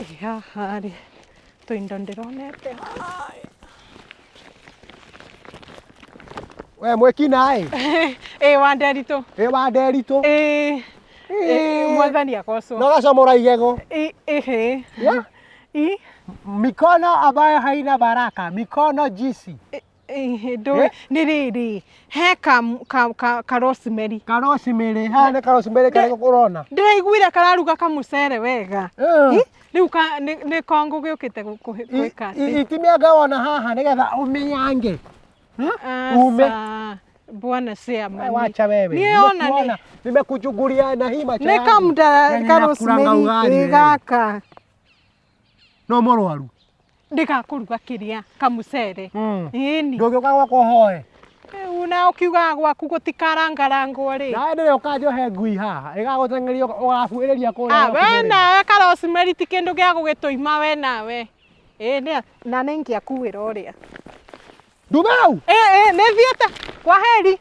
Ĩ haha rĩ, tũindo ndĩronete haha. We mwĩkinaĩ. Ĩ wa Nderitũ. Ĩ wa Nderitũ. Ĩ ĩ, mwathani agocwo. Na ũgacomora igego. Ĩ ĩhĩ. Yeah. I Mikono ambayo haina baraka, mikono jisi. Ĩhĩ, ndũĩ nĩ rĩrĩ he ka, ka, ka, ka rosemary. Ka rosemary, haha nĩ ka rosemary karĩkũ ũrona? Ndĩraiguire kararuga kamũcere wega. Eh. Ĩ, Rĩu ka- nĩ nĩ kongo gĩũkĩte gwĩka atĩ. Itimia wona haha nĩgetha ũmĩnyange. Ume. Aca, bwana chairman. Wacha wewe. Niĩ ona nĩ Nimekuona, nimekuchungulia na hii macho nĩ yangu. kamuda Yaani ka nakuranga rosemary ugali ĩ wewe. gaka. No mũrwaru. Ndĩgakũruga kĩrĩa kamũcere. Ĩni. Ndũngĩũka gwakwa ũhoe. Rĩu na ũkiugaga gwaku gũtikarangarangwo rĩ. Nawe ndĩrĩ ũkanjohe ngui haha ĩgagũteng'eria ũgabuĩrĩria kũrĩa. Ah, we nawe ka rosemary ti kĩndũ gĩa gũgĩtũima we nawe. Ĩ nĩ na nĩ ingĩakuĩra ũrĩa. Nduma hau. Ĩ ĩ nĩ thiĩte. Kwa heri.